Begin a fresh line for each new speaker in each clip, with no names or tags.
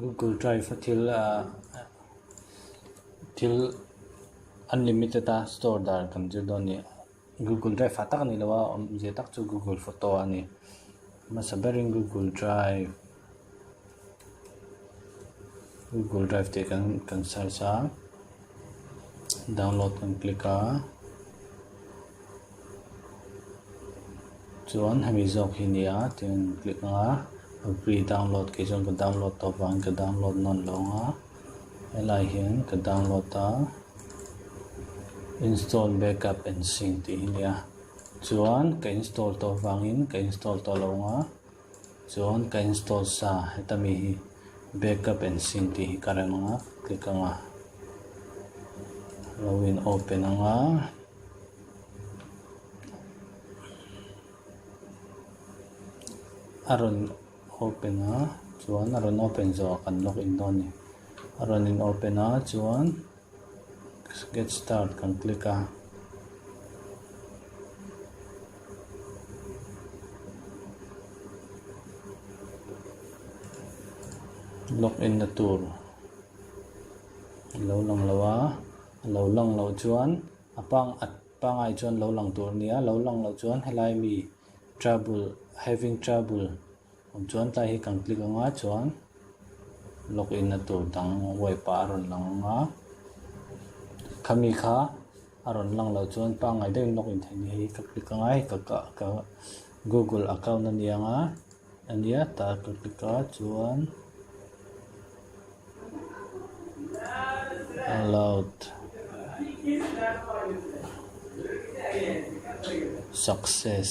Google Drive a thil ah thil unlimited a store dan kan zir dawn a ni. Google Drive ah tak a ni lo a awmzia tak chu Google photo a ni. Hmasa berin Google Drive Google Drive tih kan kan search a download kan click a chuan hemi zawk hi a ni a tin click ang a agree download kei chuan ka download tawh avangin ka download nawn lo ang a helai hian ka download a install backup and sync tih hi a ni a chuan ka install tawh avangin ka install tawh lo ang a chuan ka install sa heta mi hi backup and sync tih hi ka rem ang a click ang a lo in open ang a. A rawn open a chuan a rawn open zawh ah kan log in dawn a ni a rawn in open a chuan get start kan click a. Log in na tur a lo lang lo a a lo lang loh chuan a pang a pangai chuan lo lang tur a ni a lo lang loh chuan helai mi trouble having trouble awm chuan tlai hi kan click ang a chuan log in na tur dang web ah a rawn lang ang a khami kha a rawn lang loh chuan pangai deuhin log in theih ni hei ka click ang a hei ka ka google account a ni ang a ania tah ka click a chuan allowed success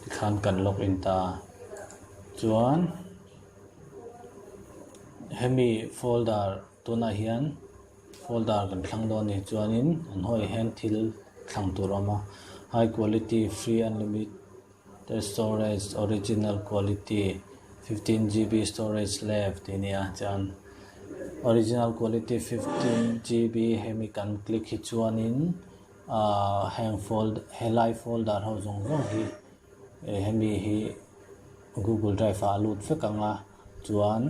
tikhan kan log in ta chuan hemi folder tunah hian folder kan thlang dawn a ni chuanin an hawi hian thil thlang tur a awm a high quality free unlimited storage original quality 15 GB storage left tih a ni a chuan original quality 15 GB hemi kan click hi chuanin ahh heng fold helai folder ho zawng zawng hi hemi hi google drive ah a lut vek ang a chuan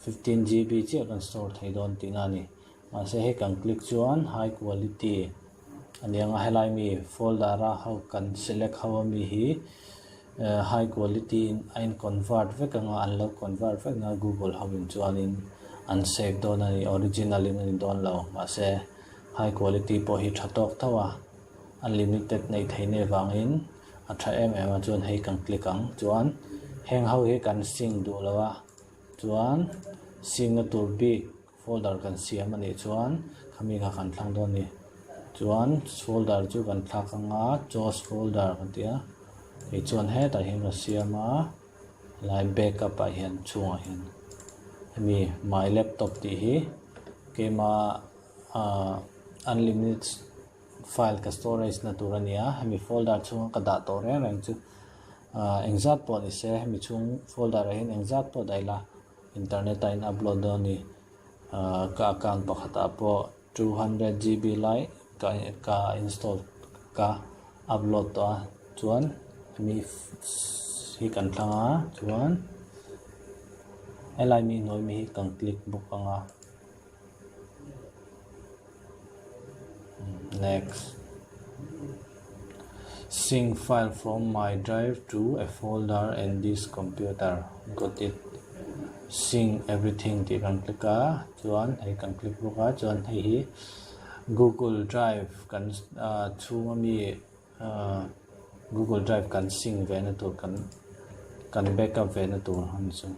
15 GB chiah kan store thei dawn tihna a ni. Mahse hei kan click chuan high quality a ni ang a helai mi folder a ho kan select ho ami hi high quality in a in convert vek ang a an lo convert vek ang a google ho in chuanin an save dawn a ni original in a ni dawn lo mahse high quality pawh hi tha tawk tho a unlimited neih theih na avangin a tha em em a chuan hei kan click ang chuan heng ho hi kan sync duh lo a chuan sync na tur bik folder kan siam a nih chuan khami kha kan thlang dawn a ni chuan folder chu kan thlak ang a choose folder kan tih a kei chuan hetah hian ka siam a helai backup ah hian chhungah hian hemi my laptop tih hi keima ah unlimited file ka storage na tur a ni a hemi folder chhunga ka dah tawh reng reng chu ah engzat pawh ni se hemi chhung folder ah hian engzat pawh dah ila internet a in upload dawn a ni ah ka account pakhatah pawh 200 GB lai ka ka install ka upload tawh a chuan hemi hi kan thlang a chuan helai mi hnuai mi hi kan click bawk ang a. Next. Sync file from my drive to a folder in this computer. Got it. Sync everything tih kan click a chuan hei kan click bawk a chuan hei hi Google Drive kan chhung ami Google Drive kan sync ve na tur kan kan backup ve na tur a ni chu.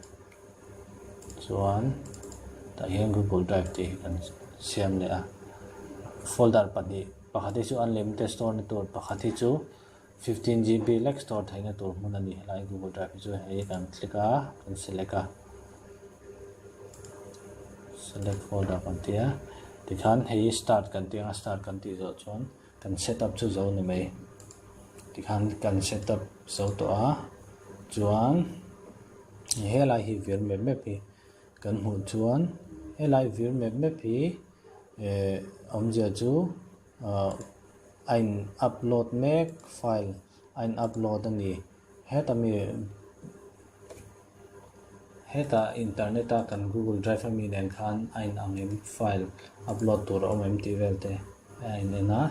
Chuan tah hian Google Drive tih hi kan siam leh a folder pahnih pakhat hi chu unlimited store na tur pakhat hi chu 15 GB lek store theihna tur hmun a ni helai Google Drive hi chu hei kan click a kan select a select folder kan ti a tikhan hei hi start kan ti ang a start kan tih zawh chuan kan setup chu zo ni mai tikhan kan setup zo tawh a chuan helai hi vir mep mep hi kan hmuh chuan helai vir mep mep hi eh awmzia chu ah a in upload mek file a in upload a ni. Heta mi heta internet a kan google drive ami nen khan a inang em file upload tur a awm em tih vel te a in en a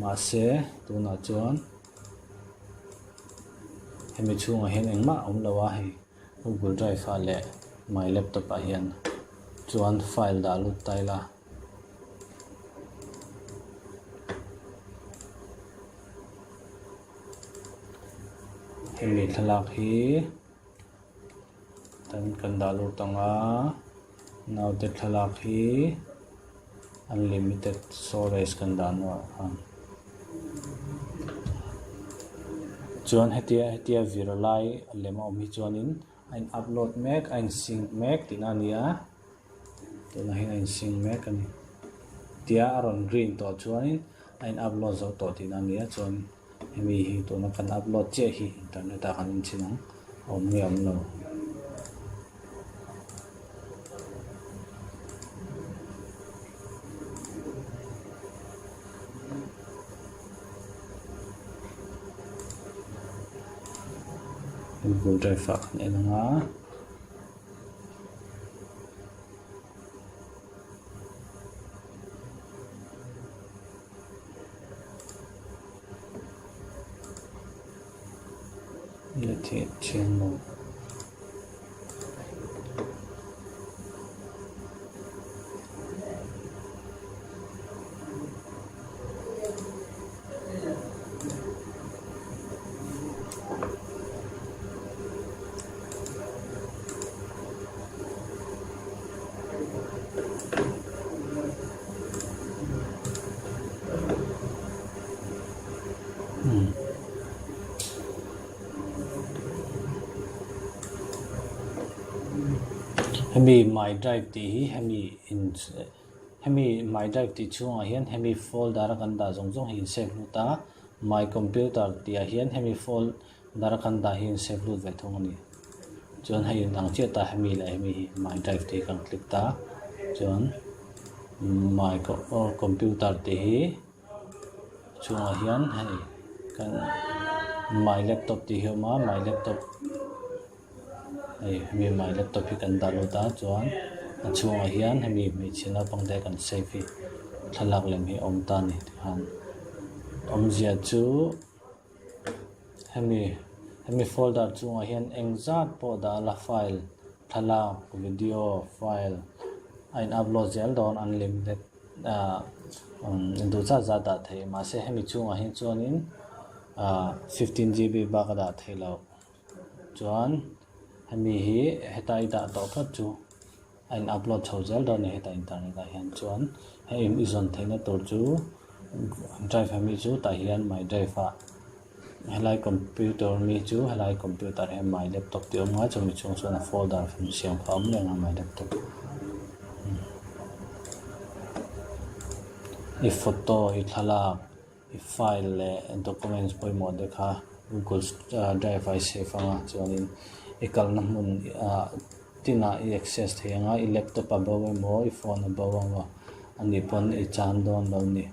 mahse tunah chuan hemi chhungah hian engmah a awm lo a hei google drive ah leh my laptop ah hian chuan file dah lut ta ila. Hemi thlalak hi tan kan dah lut ang a naute thlalak hi unlimited storage kan dah nuah khan chuan hetia hetia vir lai lem a awm hi chuanin a in upload mek a in sync mek tihna a ni a. Tunah hian a in sync mek a ni. Tia a rawn green tawh chuanin a in upload zo tawh tihna a ni a chuan hemi hi tuna kan upload chiah hi internet ah kan inchhin ang a awm nge awm lo. Google Drive ah kan en ang a. La theh thiam lo. Hemi my drive tih hi hemi in hemi my drive tih chhungah hian hemi folder a kan dah zawng zawng hi in save lut a my computer tih ah hian hemi fol-- Dara kan dah hi in save lut ve thung a ni. Chuan hei in ang chiah ta hemi leh hemi hi my drive tih hi kan click ta. Chuan my computer tih hi chungah hian hei kan my laptop tih hi a awm a my laptop hei hemi my laptop hi kan dah lut a chuan a chhungah hian hemi hmeichhe naupang te kan save hi thlalak lem hi a awm ta a ni tikhan awmzia chu. Hemi hemi folder chungah hian eng zat pawh dah la file thlalak video file a in upload zel dawn unlimited ah duh zat zat dah theih mahse hemi chungah hian chuanin ah 15 GB bak a dah theih loh chuan hemi hi heta i dah tawh phawt chu. A in upload chho zel dawn a ni hetah internet ah hian chuan hei i zawn theihna tur chu drive ami chu tah hian my drive ah helai computer ami chu helai computer hian my laptop tih a awm ngai chumi chhung chuan a folder siam kha a awm reng a my laptop i photo i thlalak. I file leh documents pawimawh te kha Google drive ah i save ang a chuanin i kalna hmun ah tinah i access thei ang a i laptop a bo emaw i phone a bo emaw anih pawn i chan dawn lo a ni.